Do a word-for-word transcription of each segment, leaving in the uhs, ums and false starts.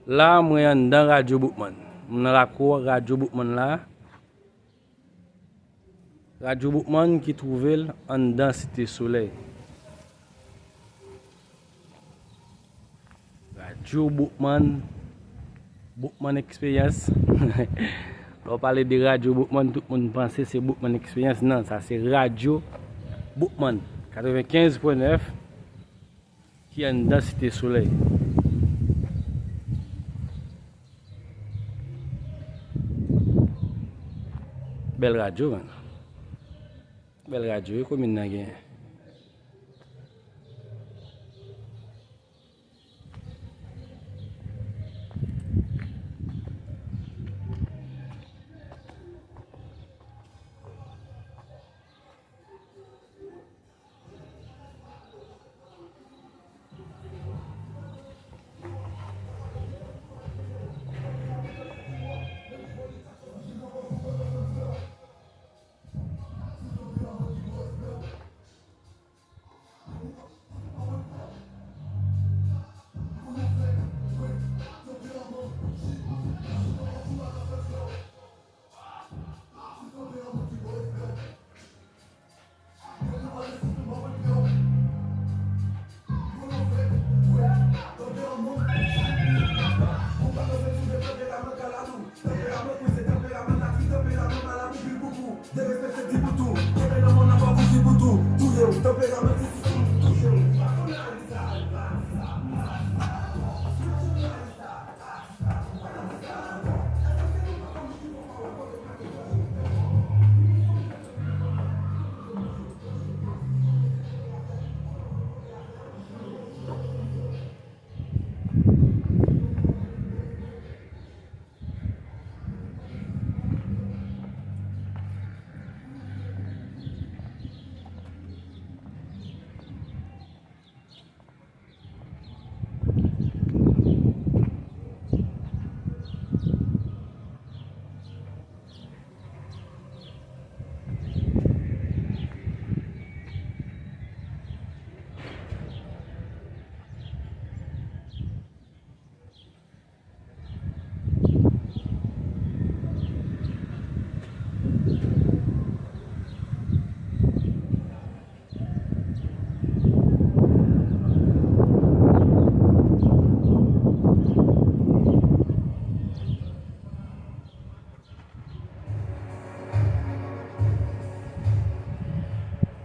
La, mwen anndan Radyo Boukman. M nan lakou Radyo Boukman la. Radyo Boukman ki twouve l anndan Site Solèy. Radyo Boukman, Boukman Experience. Lè w pale de Radyo Boukman, tout moun panse se Boukman Experience. Non, sa se Radyo Boukman, katrevenkenz pwen nèf, ki anndan Site Solèy. Bèl radyo, menm. Bèl radyo wi komin nan genyen.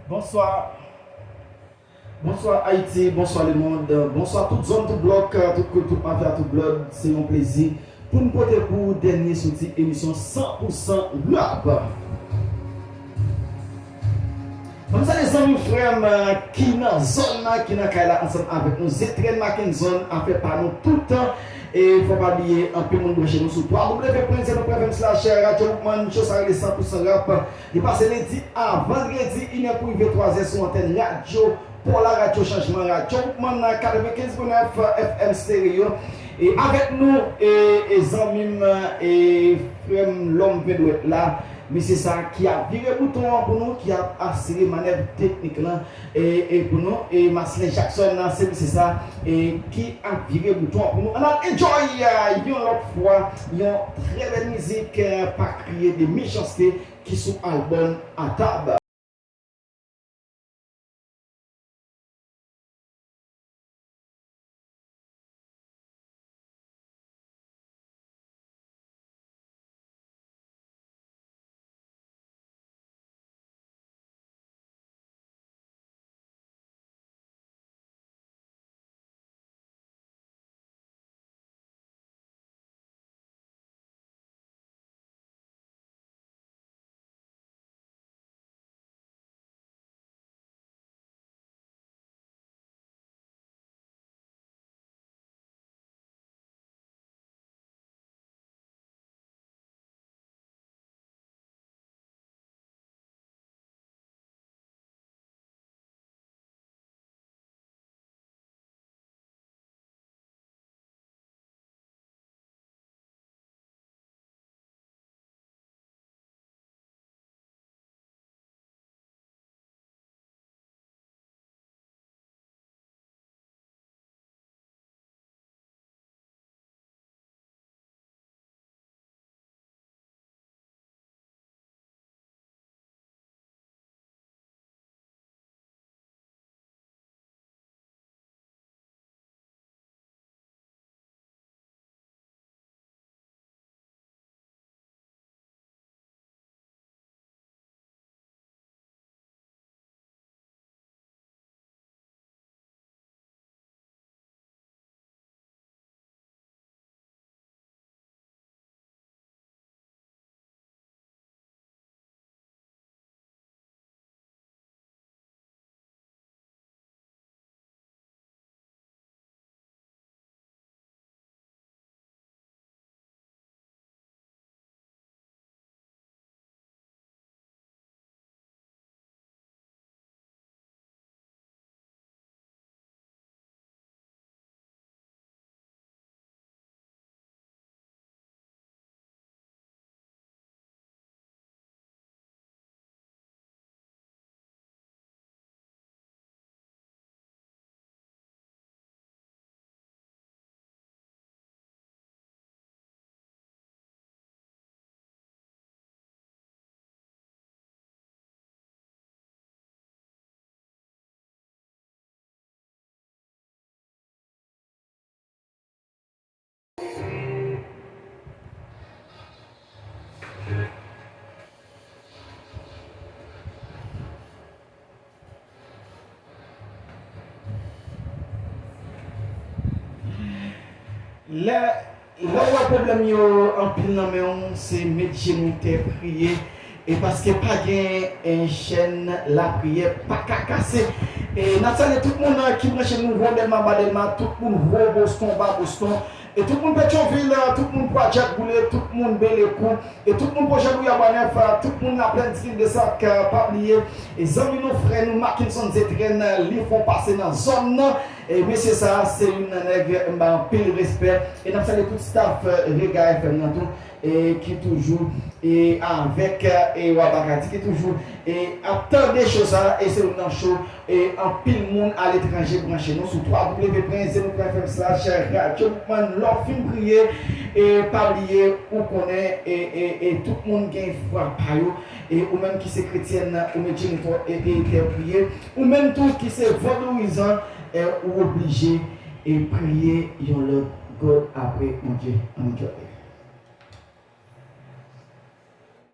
Bonswa. Bonswa Ayiti, bonswa lemonn, bonswa tout zòn, tout blòk, tout kout, tout mafya, tout blòd. Se yon plezi pou n pote pou ou dènye soti emisyon san pou san rap. Ban m salye zanmi, frè m, ki nan zòn nan, ki nan kay la ansanm avèk nou. Zetren Mackenson, afè pa nou toutan. E fò pa bliye, anpil moun branche nou sou w w w pwen zeno pwen fm slash radyo boukman, show sa rele san pou san rap. Li pase lendi a vandredi, inè pou rive twazè sou antèn radyo Paw la, radyo chanjman, radyo boukman nan katrevenkenz pwen nèf F M stereo. E avèk nou, e, e zanmi m, e frè m, lòm ven dwèt la, mesye sa ki ap vire bouton an pou nou, ki ap asire manèv teknik lan, e, e pou nou, e Maslin Jackson nan, se mesye sa, e ki ap vire bouton an pou nou. Ann al enjoy, e, yon lòt fwa, yon trè bèl mizik, e, Pa kriye de mechanste, ki sou albòm Atab. Lè lè w wè pwoblèm yo anpil nan men w, se met jenou tè priye. E paske pa gen en chèn lapriyè pa ka kase. E n ap salye tout moun ki branche nou wo Dèlma ba Dèlma, tout moun wo Boston ba Boston, e tout moun Petyonvil, tout moun Pwadjak Boule, tout moun Belekou, e tout moun Pwojè Louyabwa Nèf, tout moun Laplèn Tilil Desak, pa bliye e zanmi nou, frè nou Mackinson Zetren, li fè yon pase nan zòn nan. E mesye sa a se youn nan nèg m bay anpil respè. E n ap salye tout staff Rega F M nan tou, e ki toujou e avèk e Wabakati, ki toujou e ap tande cho sa a. E se youn nan cho e anpil moun aletranje branche nou sou twa w w w pwen zeno pwen f m slash radyo boukman. Lè w fin priye, e pa bliye, ou konnen e e e tout moun gen fwa pa yo. E ou menm ki se kretyèn, ou met jenou tè e e tè priye. Ou menm tou ki se vodouyizan, e ou oblije e priye yon lòt God apre Bondye. Ann enjoy.